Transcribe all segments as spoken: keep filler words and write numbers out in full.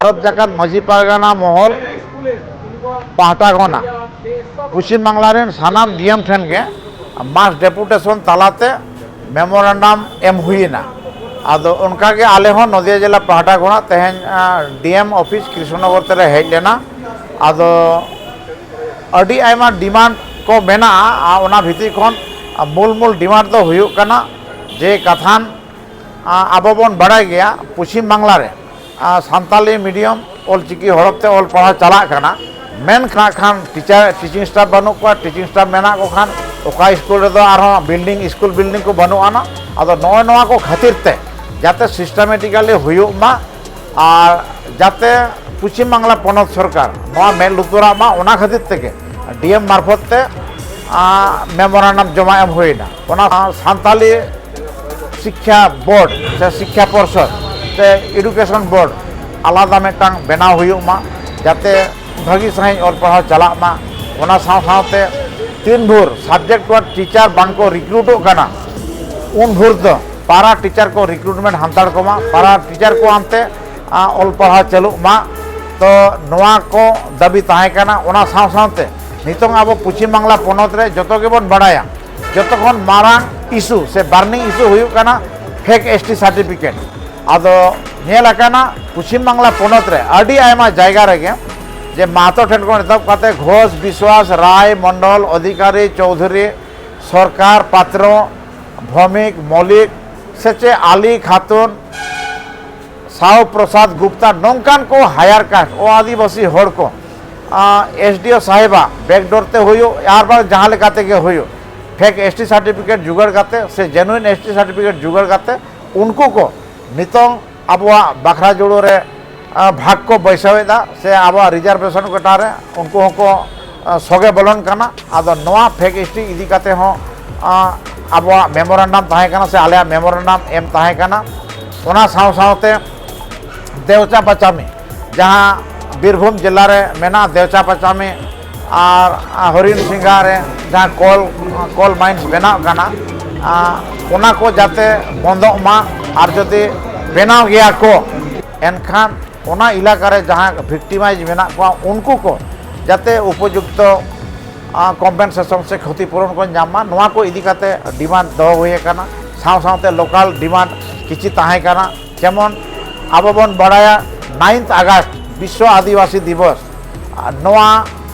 ᱵᱷᱟᱨᱚᱛ ᱡᱟᱠᱟᱛ ᱢᱟᱹᱡᱷᱤ ᱯᱟᱨᱜᱟᱱᱟ ᱢᱚᱦᱚᱞ ᱯᱟᱦᱴᱟ ᱠᱷᱚᱱᱟᱜ ᱯᱚᱪᱷᱤᱢ ᱵᱟᱝᱞᱟ ᱨᱮᱱ ᱥᱟᱱᱟᱢ ᱰᱤ ᱮᱢ ᱴᱷᱮᱱ ᱜᱮ ᱢᱟᱥ ᱰᱮᱯᱩᱴᱮᱥᱚᱱ ᱛᱟᱞᱟᱛᱮ ᱢᱮᱢᱳᱨᱮᱱᱰᱟᱢ ᱮᱢ ᱦᱩᱭᱮᱱᱟ᱾ ᱟᱫᱚ ᱚᱱᱠᱟᱜᱮ ᱟᱞᱮ ᱦᱚᱸ ᱱᱚᱫᱤᱭᱟ ᱡᱮᱞᱟ ᱯᱟᱦᱴᱟ ᱠᱷᱚᱱᱟᱜ ᱛᱮᱦᱮᱧ ᱰᱤ ᱮᱢ ᱚᱯᱷᱤᱥ ᱠᱨᱤᱥᱱᱚᱜᱚᱨ ᱛᱮᱞᱮ ᱦᱮᱡ ᱞᱮᱱᱟ᱾ ᱟᱫᱚ ᱟᱹᱰᱤ ᱟᱭᱢᱟ ᱰᱤᱢᱟᱱᱰ ᱠᱚ ᱢᱮᱱᱟᱜᱼᱟ᱾ ᱟᱨ ᱚᱱᱟ ᱵᱷᱤᱛᱤᱨ ᱠᱷᱚᱱ ᱢᱩᱞ ᱢᱩᱞ ᱰᱤᱢᱟᱱᱰ ᱫᱚ ᱦᱩᱭᱩᱜ ᱠᱟᱱᱟ ᱡᱮ ᱠᱟᱛᱷᱟᱱ ᱟᱵᱚ ᱵᱚᱱ ᱵᱟᱲᱟᱭ ᱜᱮᱭᱟ, ᱯᱚᱪᱷᱤᱢ ᱵᱟᱝᱞᱟ ᱨᱮ ᱥᱟᱱᱛᱟᱞᱤ ᱢᱤᱰᱤᱭᱟᱢ ᱚᱞᱪᱤᱠᱤ ᱦᱚᱨᱚᱯ ᱛᱮ ᱚᱞ ᱯᱟᱲᱦᱟᱣ ᱪᱟᱞᱟᱜ ᱠᱟᱱᱟ, ᱢᱮᱱᱠᱷᱟᱱ ᱠᱷᱟᱱ ᱴᱤᱪᱟᱨ, ᱴᱤᱪᱤᱝ ᱥᱴᱟᱯ ᱵᱟᱹᱱᱩᱜ ᱠᱚᱣᱟ᱾ ᱴᱤᱪᱤᱝ ᱥᱴᱟᱯ ᱢᱮᱱᱟᱜ ᱠᱚ ᱠᱷᱟᱱ ᱚᱠᱟ ᱥᱠᱩᱞ ᱨᱮᱫᱚ ᱟᱨᱦᱚᱸ ᱵᱤᱞᱰᱤᱝ, ᱥᱠᱩᱞ ᱵᱤᱞᱰᱤᱝ ᱠᱚ ᱵᱟᱹᱱᱩᱜ ᱟᱱᱟ᱾ ᱟᱫᱚ ᱱᱚᱜᱼᱚᱭ ᱱᱚᱣᱟ ᱠᱚ ᱠᱷᱟᱹᱛᱤᱨ ᱛᱮ ᱡᱟᱛᱮ ᱥᱤᱥᱴᱮᱢᱮᱴᱤᱠᱟᱞᱤ ᱦᱩᱭᱩᱜ ᱢᱟ ᱟᱨ ᱡᱟᱛᱮ ᱯᱚᱪᱷᱤᱢ ᱵᱟᱝᱞᱟ ᱯᱚᱱᱚᱛ ᱥᱚᱨᱠᱟᱨ ᱱᱚᱣᱟ ᱢᱮᱫ ᱞᱩᱛᱩᱨᱟᱜ ᱢᱟ, ᱚᱱᱟ ᱠᱷᱟᱹᱛᱤᱨ ᱛᱮᱜᱮ ᱰᱤ ᱮᱢ ᱢᱟᱨᱯᱷᱚᱛ ᱛᱮ ᱢᱮᱢᱳᱨᱟᱱᱰᱟᱢ ᱡᱚᱢᱟ ᱮᱢ ᱦᱩᱭᱱᱟ᱾ ᱚᱱᱟ ᱥᱟᱱᱛᱟᱞᱤ ᱥᱤᱠᱠᱷᱟ ᱵᱳᱨᱰ ᱥᱮ ᱥᱤᱠᱠᱷᱟ ᱯᱚᱨᱥᱚᱫ ᱥᱮ ᱮᱰᱩᱠᱮᱥᱚᱱ ᱵᱳᱨᱰ ᱟᱞᱟᱫᱟ ᱢᱤᱫᱴᱟᱝ ᱵᱮᱱᱟᱣ ᱦᱩᱭᱩᱜ ᱢᱟ, ᱡᱟᱛᱮ ᱵᱷᱟᱹᱜᱤ ᱥᱟᱺᱦᱤᱡ ᱚᱞ ᱯᱟᱲᱦᱟᱣ ᱪᱟᱞᱟᱜ ᱢᱟ᱾ ᱚᱱᱟ ᱥᱟᱶ ᱥᱟᱶᱛᱮ ᱛᱤᱱ ᱵᱷᱳᱨ ᱥᱟᱵᱡᱮᱠᱴ ᱣᱟᱨ ᱴᱤᱪᱟᱨ ᱵᱟᱝ ᱠᱚ ᱨᱤᱠᱨᱩᱴᱚᱜ ᱠᱟᱱᱟ, ᱩᱱ ᱵᱷᱳᱨ ᱫᱚ ᱯᱟᱨᱟ ᱴᱤᱪᱟᱨ ᱠᱚ ᱨᱤᱠᱨᱩᱴᱢᱮᱱᱴ ᱦᱟᱛᱟᱲ ᱠᱚᱢᱟ, ᱯᱟᱨᱟ ᱴᱤᱪᱟᱨ ᱠᱚ ᱟᱱᱛᱮ ᱚᱞ ᱯᱟᱲᱦᱟᱣ ᱪᱟᱹᱞᱩᱜ ᱢᱟ᱾ ᱛᱚ ᱱᱚᱣᱟ ᱠᱚ ᱫᱟᱹᱵᱤ ᱛᱟᱦᱮᱸ ᱠᱟᱱᱟ᱾ ᱚᱱᱟ ᱥᱟᱶ ᱥᱟᱶᱛᱮ ᱱᱤᱛᱚᱝ ᱟᱵᱚ ᱯᱚᱪᱷᱤᱢ ᱵᱟᱝᱞᱟ ᱯᱚᱱᱚᱛ ᱨᱮ ᱡᱚᱛᱚ ᱜᱮᱵᱚᱱ ᱵᱟᱲᱟᱭᱟ, ᱡᱚᱛᱚ ᱠᱷᱚᱱ ᱢᱟᱨᱟᱝ ᱤᱥᱩ ᱥᱮ ᱵᱟᱨᱱᱤᱝ ᱤᱥᱩ ᱦᱩᱭᱩᱜ ᱠᱟᱱᱟ ᱯᱷᱮᱠ ᱮᱥ ᱴᱤ ᱥᱟᱨᱴᱤᱯᱷᱤᱠᱮᱴ᱾ ᱟᱫᱚ ᱧᱮᱞ ᱟᱠᱟᱱᱟ ᱯᱚᱪᱷᱤᱢ ᱵᱟᱝᱞᱟ ᱯᱚᱱᱚᱛ ᱨᱮ ᱟᱹᱰᱤ ᱟᱭᱢᱟ ᱡᱟᱭᱜᱟ ᱨᱮᱜᱮ ᱡᱮ ᱢᱟᱦᱟᱛᱚ ᱴᱷᱮᱱ ᱠᱷᱚᱱ ᱮᱛᱚᱦᱚᱵ ᱠᱟᱛᱮ ᱜᱷᱳᱥ, ᱵᱤᱥᱣᱟᱥ, ᱨᱟᱭ, ᱢᱚᱱᱰᱚᱞ, ᱚᱫᱷᱤᱠᱟᱨᱤ, ᱪᱳᱣᱫᱷᱩᱨᱤ, ᱥᱚᱨᱠᱟᱨ, ᱯᱟᱛᱨᱚ, ᱵᱷᱚᱢᱤᱠ, ᱢᱚᱞᱤᱠ, ᱥᱮ ᱪᱮᱫ ᱟᱞᱤ, ᱠᱷᱟᱛᱩᱱ, ᱥᱟᱣ ᱯᱨᱚᱥᱟᱫᱽ ᱜᱩᱯᱛᱟ, ᱱᱚᱝᱠᱟᱱ ᱠᱚ ᱦᱟᱭᱟᱨ ᱠᱟᱥᱴ, ᱚ ᱟᱹᱫᱤᱵᱟᱹᱥᱤ ᱦᱚᱲ ᱠᱚ ᱮᱥ ᱰᱤ ᱳ ᱥᱟᱦᱮᱵᱟᱜ ᱵᱮᱠᱰᱳᱨ ᱛᱮ ᱦᱩᱭᱩᱜ ᱟᱨ ᱵᱟᱝ ᱡᱟᱦᱟᱸ ᱞᱮᱠᱟ ᱛᱮᱜᱮ ᱦᱩᱭᱩᱜ, ᱯᱷᱮᱠ ᱮᱥ ᱴᱤ ᱥᱟᱨᱴᱤᱯᱷᱤᱠᱮᱴ ᱡᱩᱜᱟᱲ ᱠᱟᱛᱮ ᱥᱮ ᱡᱮᱱᱩᱭᱤᱱ ᱮᱥ ᱴᱤ ᱥᱟᱨᱴᱤᱯᱷᱤᱠᱮᱴ ᱡᱩᱜᱟᱲ ᱠᱟᱛᱮ ᱩᱱᱠᱩ ᱠᱚ ᱱᱤᱛᱚᱝ ᱟᱵᱚᱣᱟᱜ ᱵᱟᱠᱷᱨᱟ ᱡᱩᱲᱩ ᱨᱮ ᱵᱷᱟᱜᱽ ᱠᱚ ᱵᱟᱹᱭᱥᱟᱹᱣᱮᱫᱟ ᱥᱮ ᱟᱵᱚᱣᱟᱜ ᱨᱤᱡᱟᱨᱵᱷᱮᱥᱚᱱ ᱠᱚᱴᱟ ᱨᱮ ᱩᱱᱠᱩ ᱦᱚᱸᱠᱚ ᱥᱚᱜᱮ ᱵᱚᱞᱚᱱ ᱠᱟᱱᱟ᱾ ᱟᱫᱚ ᱱᱚᱣᱟ ᱯᱷᱮᱠ ᱮᱥ ᱴᱤ ᱤᱫᱤ ᱠᱟᱛᱮ ᱦᱚᱸ ᱟᱵᱚᱣᱟᱜ ᱢᱮᱢᱳᱨᱮᱱᱰᱟᱢ ᱛᱟᱦᱮᱸ ᱠᱟᱱᱟ ᱥᱮ ᱟᱞᱮᱭᱟᱜ ᱢᱮᱢᱳᱨᱮᱱᱰᱟᱢ ᱮᱢ ᱛᱟᱦᱮᱸ ᱠᱟᱱᱟ᱾ ᱚᱱᱟ ᱥᱟᱶ ᱥᱟᱶᱛᱮ ᱫᱮᱣᱪᱟ ᱯᱟᱪᱟᱢᱤ, ᱡᱟᱦᱟᱸ ᱵᱤᱨᱵᱷᱩᱢ ᱡᱮᱞᱟ ᱨᱮ ᱢᱮᱱᱟᱜᱼᱟ, ᱫᱮᱣᱪᱟ ᱯᱟᱪᱟᱢᱤ ᱟᱨ ᱦᱚᱨᱤᱱ ᱥᱤᱝᱜᱷᱟ ᱨᱮ ᱡᱟᱦᱟᱸ ᱠᱚᱞ, ᱠᱚᱞ ᱢᱟᱭᱤᱱᱥ ᱵᱮᱱᱟᱜ ᱠᱟᱱᱟ, ᱚᱱᱟ ᱠᱚ ᱡᱟᱛᱮ ᱵᱚᱱᱫᱚᱜ ᱢᱟ, ᱟᱨ ᱡᱩᱫᱤ ᱵᱮᱱᱟᱣ ᱜᱮᱭᱟ ᱠᱚ, ᱮᱱᱠᱷᱟᱱ ᱚᱱᱟ ᱮᱞᱟᱠᱟ ᱨᱮ ᱡᱟᱦᱟᱸ ᱵᱷᱤᱠᱴᱤᱢᱟᱭᱤᱡᱽ ᱢᱮᱱᱟᱜ ᱠᱚᱣᱟ, ᱩᱱᱠᱩ ᱠᱚ ᱡᱟᱛᱮ ᱩᱯᱚᱡᱩᱠᱛᱚ ᱠᱚᱢᱯᱮᱱᱥᱮᱥᱚᱱ ᱥᱮ ᱠᱷᱚᱛᱤ ᱯᱩᱨᱚᱱ ᱠᱚ ᱧᱟᱢ ᱢᱟ, ᱱᱚᱣᱟ ᱠᱚ ᱤᱫᱤ ᱠᱟᱛᱮ ᱰᱤᱢᱟᱱᱰ ᱫᱚᱦᱚ ᱦᱩᱭ ᱟᱠᱟᱱᱟ᱾ ᱥᱟᱶ ᱥᱟᱶᱛᱮ ᱞᱳᱠᱟᱞ ᱰᱤᱢᱟᱱᱰ ᱠᱤᱪᱷᱤ ᱛᱟᱦᱮᱸ ᱠᱟᱱᱟ, ᱡᱮᱢᱚᱱ ᱟᱵᱚ ᱵᱚᱱ ᱵᱟᱲᱟᱭᱟ ninth August ᱵᱤᱥᱥᱚ ᱟᱹᱫᱤᱵᱟᱹᱥᱤ ᱫᱤᱵᱚᱥ, ᱱᱚᱣᱟ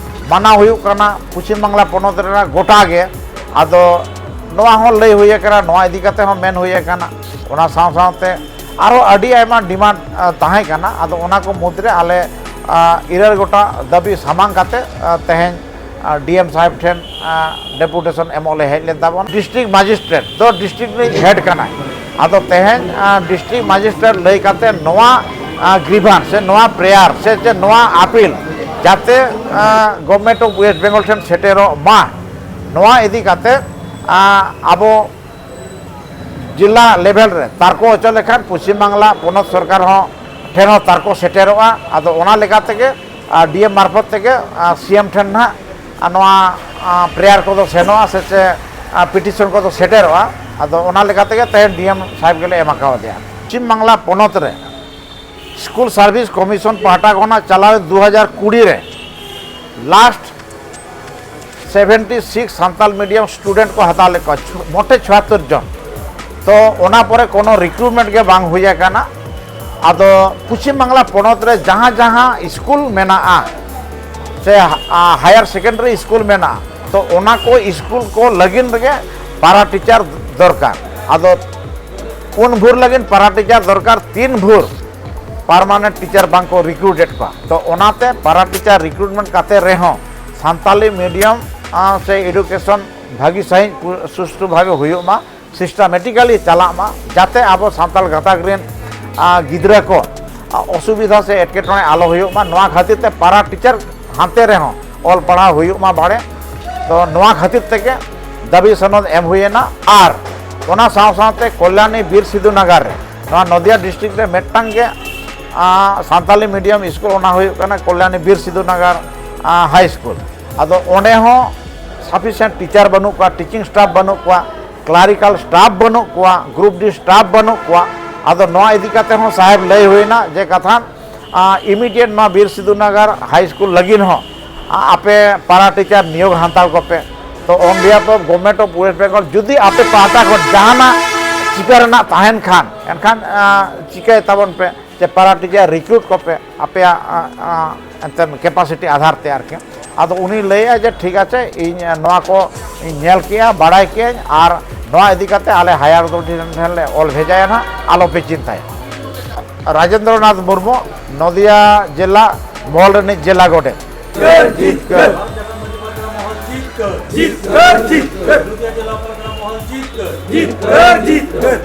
ᱢᱟᱱᱟᱣ ᱦᱩᱭᱩᱜ ᱠᱟᱱᱟ ᱯᱚᱪᱷᱤᱢ ᱵᱟᱝᱞᱟ ᱯᱚᱱᱚᱛ ᱨᱮᱱᱟᱜ ᱜᱚᱴᱟ ᱜᱮ᱾ ᱟᱫᱚ ᱱᱚᱣᱟ ᱦᱚᱸ ᱞᱟᱹᱭ ᱦᱩᱭ ᱟᱠᱟᱱᱟ, ᱱᱚᱣᱟ ᱤᱫᱤ ᱠᱟᱛᱮ ᱦᱚᱸ ᱢᱮᱱ ᱦᱩᱭ ᱟᱠᱟᱱᱟ᱾ ᱚᱱᱟ ᱥᱟᱶ ᱥᱟᱶᱛᱮ ᱟᱨᱦᱚᱸ ᱟᱹᱰᱤ ᱟᱭᱢᱟ ᱰᱤᱢᱟᱱᱰ ᱛᱟᱦᱮᱸ ᱠᱟᱱᱟ᱾ ᱟᱫᱚ ᱚᱱᱟ ᱠᱚ ᱢᱩᱫᱽᱨᱮ ᱟᱞᱮ ᱤᱨᱟᱹᱞ ᱜᱚᱴᱟᱝ ᱫᱟᱹᱵᱤ ᱥᱟᱢᱟᱝ ᱠᱟᱛᱮ ᱛᱮᱦᱮᱧ ᱰᱤ ᱮᱢ ᱥᱟᱦᱮᱵᱽ ᱴᱷᱮᱱ ᱰᱮᱯᱩᱴᱮᱥᱚᱱ ᱮᱢᱚᱜ ᱞᱮ ᱦᱮᱡ ᱞᱮᱱ ᱛᱟᱵᱚᱱᱟ᱾ ᱰᱤᱥᱴᱨᱤᱠᱴ ᱢᱮᱡᱤᱥᱴᱨᱮᱴ ᱫᱚ ᱰᱤᱥᱴᱨᱤᱠᱴ ᱨᱤᱱᱤᱡ ᱦᱮᱰ ᱠᱟᱱᱟᱭ᱾ ᱟᱫᱚ ᱛᱮᱦᱮᱧ ᱰᱤᱥᱴᱨᱤᱠᱴ ᱢᱮᱡᱤᱥᱴᱨᱮᱴ ᱞᱟᱹᱭ ᱠᱟᱛᱮ ᱱᱚᱣᱟ ᱜᱨᱤᱵᱷᱟᱱᱥ ᱥᱮ ᱱᱚᱣᱟ ᱯᱨᱮᱭᱟᱨ ᱥᱮ ᱪᱮ ᱱᱚᱣᱟ ᱟᱯᱤᱞ ᱡᱟᱛᱮ ᱜᱚᱵᱷᱢᱮᱱᱴ ᱚᱯᱷ ᱳᱭᱮᱥᱴ ᱵᱮᱝᱜᱚᱞ ᱴᱷᱮᱱ ᱥᱮᱴᱮᱨᱚᱜ ᱢᱟ, ᱱᱚᱣᱟ ᱤᱫᱤ ᱠᱟᱛᱮ ᱟᱵᱚ ᱡᱤᱞᱟ ᱞᱮᱵᱷᱮᱞ ᱨᱮ ᱛᱟᱨᱠᱚ ᱦᱚᱪᱚ ᱞᱮᱠᱷᱟᱱ ᱯᱚᱪᱷᱤᱢ ᱵᱟᱝᱞᱟ ᱯᱚᱱᱚᱛ ᱥᱚᱨᱠᱟᱨ ᱦᱚᱸ ᱴᱷᱮᱱ ᱦᱚᱸ ᱛᱟᱨᱠᱚ ᱥᱮᱴᱮᱨᱚᱜᱼᱟ᱾ ᱟᱫᱚ ᱚᱱᱟ ᱞᱮᱠᱟ ᱛᱮᱜᱮ ᱰᱤ ᱮᱢ ᱢᱟᱨᱯᱷᱚᱛ ᱛᱮᱜᱮ ᱥᱤ ᱮᱢ ᱴᱷᱮᱱ ᱱᱟᱦᱟᱜ ᱱᱚᱣᱟ ᱯᱨᱮᱭᱟᱨ ᱠᱚᱫᱚ ᱥᱮᱱᱚᱜᱼᱟ ᱥᱮ ᱪᱮ ᱯᱤᱴᱤᱥᱚᱱ ᱠᱚᱫᱚ ᱥᱮᱴᱮᱨᱚᱜᱼᱟ᱾ ᱟᱫᱚ ᱚᱱᱟ ᱞᱮᱠᱟ ᱛᱮᱜᱮ ᱛᱮᱦᱮᱧ ᱰᱤ ᱮᱢ ᱥᱟᱦᱮᱵᱽ ᱜᱮᱞᱮ ᱮᱢ ᱟᱠᱟᱣᱟᱫᱮᱭᱟ᱾ ᱯᱚᱪᱷᱤᱢ ᱵᱟᱝᱞᱟ ᱯᱚᱱᱚᱛ ᱨᱮ ᱥᱠᱩᱞ ᱥᱟᱨᱵᱷᱤᱥ ᱠᱚᱢᱤᱥᱚᱱ ᱯᱟᱦᱴᱟ ᱠᱷᱚᱱᱟᱜ ᱪᱟᱞᱟᱣ ᱫᱩ ᱦᱟᱡᱟᱨ ᱠᱩᱲᱤ ᱨᱮ last seventy six Santal medium student ᱠᱚ ᱦᱟᱛᱟᱣ ᱞᱮᱫ ᱠᱚᱣᱟ, ᱢᱚᱴᱷᱮ ᱪᱷᱩᱣᱟᱛᱛᱳᱨ ᱡᱚᱱ᱾ ᱛᱚ ᱚᱱᱟ ᱯᱚᱨᱮ ᱠᱳᱱᱳ ᱨᱤᱠᱨᱩᱴᱢᱮᱱᱴ ᱜᱮ ᱵᱟᱝ ᱦᱩᱭ ᱟᱠᱟᱱᱟ᱾ ᱟᱫᱚ ᱯᱚᱪᱷᱤᱢ ᱵᱟᱝᱞᱟ ᱯᱚᱱᱚᱛ ᱨᱮ ᱡᱟᱦᱟᱸ ᱡᱟᱦᱟᱸ ᱥᱠᱩᱞ ᱢᱮᱱᱟᱜᱼᱟ ᱥᱮ ᱦᱟᱭᱟᱨ ᱥᱮᱠᱮᱱᱰᱟᱨᱤ ᱥᱠᱩᱞ ᱢᱮᱱᱟᱜᱼᱟ, ᱛᱚ ᱚᱱᱟ ᱠᱚ ᱥᱠᱩᱞ ᱠᱚ ᱞᱟᱹᱜᱤᱫ ᱨᱮᱜᱮ ᱯᱟᱨᱟ ᱴᱤᱪᱟᱨ ᱫᱚᱨᱠᱟᱨ᱾ ᱟᱫᱚ ᱯᱩᱱ ᱵᱷᱳᱨ ᱞᱟᱹᱜᱤᱫ ᱯᱟᱨᱟ ᱴᱤᱪᱟᱨ ᱫᱚᱨᱠᱟᱨ, ᱛᱤᱱ ᱵᱷᱳᱨ ᱯᱟᱨᱢᱟᱱᱮᱱᱴ ᱴᱤᱪᱟᱨ ᱵᱟᱝ ᱠᱚ ᱨᱤᱠᱨᱩᱴᱮᱰ ᱠᱚᱣᱟ᱾ ᱛᱚ ᱚᱱᱟᱛᱮ ᱯᱟᱨᱟ ᱴᱤᱪᱟᱨ ᱨᱤᱠᱨᱩᱴᱢᱮᱱᱴ ᱠᱟᱛᱮ ᱨᱮᱦᱚᱸ ᱥᱟᱱᱛᱟᱞᱤ ᱢᱤᱰᱤᱭᱟᱢ ᱥᱮ ᱮᱰᱩᱠᱮᱥᱚᱱ ᱵᱷᱟᱹᱜᱤ ᱥᱟᱺᱦᱤᱡ ᱥᱩᱥᱴᱷᱩ ᱵᱷᱟᱵᱮ ᱦᱩᱭᱩᱜ ᱢᱟ, ᱥᱤᱥᱴᱮᱢᱮᱴᱤᱠᱟᱞᱤ ᱪᱟᱞᱟᱜ ᱢᱟ, ᱡᱟᱛᱮ ᱟᱵᱚ ᱥᱟᱱᱛᱟᱲ ᱜᱟᱛᱟᱠ ᱨᱮᱱ ᱜᱤᱫᱽᱨᱟᱹ ᱠᱚ ᱚᱥᱩᱵᱤᱫᱷᱟ ᱥᱮ ᱮᱴᱠᱮᱴᱚᱬᱮ ᱟᱞᱚ ᱦᱩᱭᱩᱜ ᱢᱟ᱾ ᱱᱚᱣᱟ ᱠᱷᱟᱹᱛᱤᱨ ᱛᱮ ᱯᱟᱨᱟ ᱴᱤᱪᱟᱨ ᱦᱟᱱᱛᱮ ᱨᱮᱦᱚᱸ ᱚᱞ ᱯᱟᱲᱦᱟᱣ ᱦᱩᱭᱩᱜ ᱢᱟ ᱵᱟᱲᱮ᱾ ᱛᱚ ᱱᱚᱣᱟ ᱠᱷᱟᱹᱛᱤᱨ ᱛᱮᱜᱮ ᱫᱟᱹᱵᱤ ᱥᱚᱱᱚᱫ ᱮᱢ ᱦᱩᱭᱮᱱᱟ᱾ ᱟᱨ ᱚᱱᱟ ᱥᱟᱶ ᱥᱟᱶᱛᱮ ᱠᱚᱞᱭᱟᱱᱤ ᱵᱤᱨ ᱥᱤᱫᱷᱩ ᱱᱟᱜᱟᱨ ᱨᱮ, ᱱᱚᱣᱟ ᱱᱚᱫᱤᱭᱟ ᱰᱤᱥᱴᱨᱤᱠᱴ ᱨᱮ ᱢᱤᱫᱴᱟᱝ ᱜᱮ ᱥᱟᱱᱛᱟᱞᱤ ᱢᱤᱰᱤᱭᱟᱢ ᱥᱠᱩᱞ, ᱚᱱᱟ ᱦᱩᱭᱩᱜ ᱠᱟᱱᱟ ᱠᱚᱞᱭᱟᱱᱤ ᱵᱤᱨ ᱥᱤᱫᱷᱩ ᱱᱟᱜᱟᱨ ᱦᱟᱭ ᱥᱠᱩᱞ᱾ ᱟᱫᱚ ᱚᱸᱰᱮ ᱦᱚᱸ ᱥᱟᱯᱷᱤᱥᱤᱭᱮᱱᱴ ᱴᱤᱪᱟᱨ ᱵᱟᱹᱱᱩᱜ ᱠᱚᱣᱟ, ᱴᱤᱪᱤᱝ ᱥᱴᱟᱯ ᱵᱟᱹᱱᱩᱜ ᱠᱚᱣᱟ᱾ ᱠᱞᱟᱨᱤᱠᱟᱞ ᱥᱴᱟᱯ ᱵᱟᱹᱱᱩᱜ ᱠᱚᱣᱟ, ᱜᱨᱩᱯ ᱰᱤ ᱥᱴᱟᱯ ᱵᱟᱹᱱᱩᱜ ᱠᱚᱣᱟ᱾ ᱟᱫᱚ ᱱᱚᱣᱟ ᱤᱫᱤ ᱠᱟᱛᱮ ᱦᱚᱸ ᱥᱟᱦᱮᱵᱽ ᱞᱟᱹᱭ ᱦᱩᱭᱱᱟ ᱡᱮ ᱠᱟᱛᱷᱟᱱ ᱤᱢᱤᱰᱤᱭᱮᱴ ᱱᱚᱣᱟ ᱵᱤᱨ ᱥᱤᱫᱩ ᱱᱟᱜᱟᱨ ᱦᱟᱭ ᱥᱠᱩᱞ ᱞᱟᱹᱜᱤᱫ ᱦᱚᱸ ᱟ, ᱟᱯᱮ ᱯᱟᱨᱟ ᱴᱤᱪᱟᱨ ᱱᱤᱭᱳᱜᱽ ᱦᱟᱛᱟᱣ ᱠᱚᱯᱮ᱾ ᱛᱚ on behalf of Government of West Bengal ᱡᱩᱫᱤ ᱟᱯᱮ ᱯᱟᱦᱴᱟ ᱠᱷᱚᱱ ᱡᱟᱦᱟᱱᱟᱜ ᱪᱤᱠᱟᱹ ᱨᱮᱱᱟᱜ ᱛᱟᱦᱮᱱ ᱠᱷᱟᱱ ᱮᱱᱠᱷᱟᱱ ᱟ, ᱪᱤᱠᱟᱹᱭ ᱛᱟᱵᱚᱱ ᱯᱮ ᱡᱮ ᱯᱟᱨᱟ ᱴᱤᱪᱟᱨ ᱨᱤᱠᱨᱩᱴ ᱠᱚᱯᱮ ᱟᱯᱮᱭᱟᱜ ᱟ, ᱟ, ᱮᱱᱛᱮᱫ ᱠᱮᱯᱟᱥᱤᱴᱤ ᱟᱫᱷᱟᱨ ᱛᱮ ᱟᱨᱠᱤ᱾ ᱟᱫᱚ ᱩᱱᱤ ᱞᱟᱹᱭᱮᱜᱼᱟ ᱡᱮ ᱴᱷᱤᱠ ᱟᱪᱷᱮ, ᱤᱧ ᱱᱚᱣᱟ ᱠᱚ ᱤᱧ ᱧᱮᱞ ᱠᱮᱜᱼᱟ, ᱵᱟᱲᱟᱭ ᱠᱮᱜᱼᱟᱹᱧ, ᱟᱨ ᱱᱚᱣᱟ ᱤᱫᱤ ᱠᱟᱛᱮ ᱟᱞᱮ ᱦᱟᱭᱟᱨ ᱚᱛᱷᱚᱨᱤᱴᱤ ᱴᱷᱮᱱ ᱞᱮ ᱚᱞ ᱵᱷᱮᱡᱟᱭᱟ ᱱᱟᱦᱟᱜ, ᱟᱞᱚᱯᱮ ᱪᱤᱱᱛᱟᱹᱭᱟ᱾ ᱨᱟᱡᱮᱱᱫᱨᱚᱱᱟᱛᱷ ᱢᱩᱨᱢᱩ, ᱱᱚᱫᱤᱭᱟ ᱡᱮᱞᱟ ᱢᱚᱦᱚᱞ ᱨᱤᱱᱤᱡ ᱡᱮᱞᱟ ᱜᱚᱰᱮᱛ᱾ ᱡᱤᱛᱠᱟᱹᱨ, ᱡᱤᱛᱠᱟᱹᱨ, ᱡᱤᱛᱠᱟᱹᱨ, ᱡᱤᱛᱠᱟᱹᱨ, ᱡᱤᱛᱠᱟᱹᱨ, ᱡᱤᱛᱠᱟᱹᱨ᱾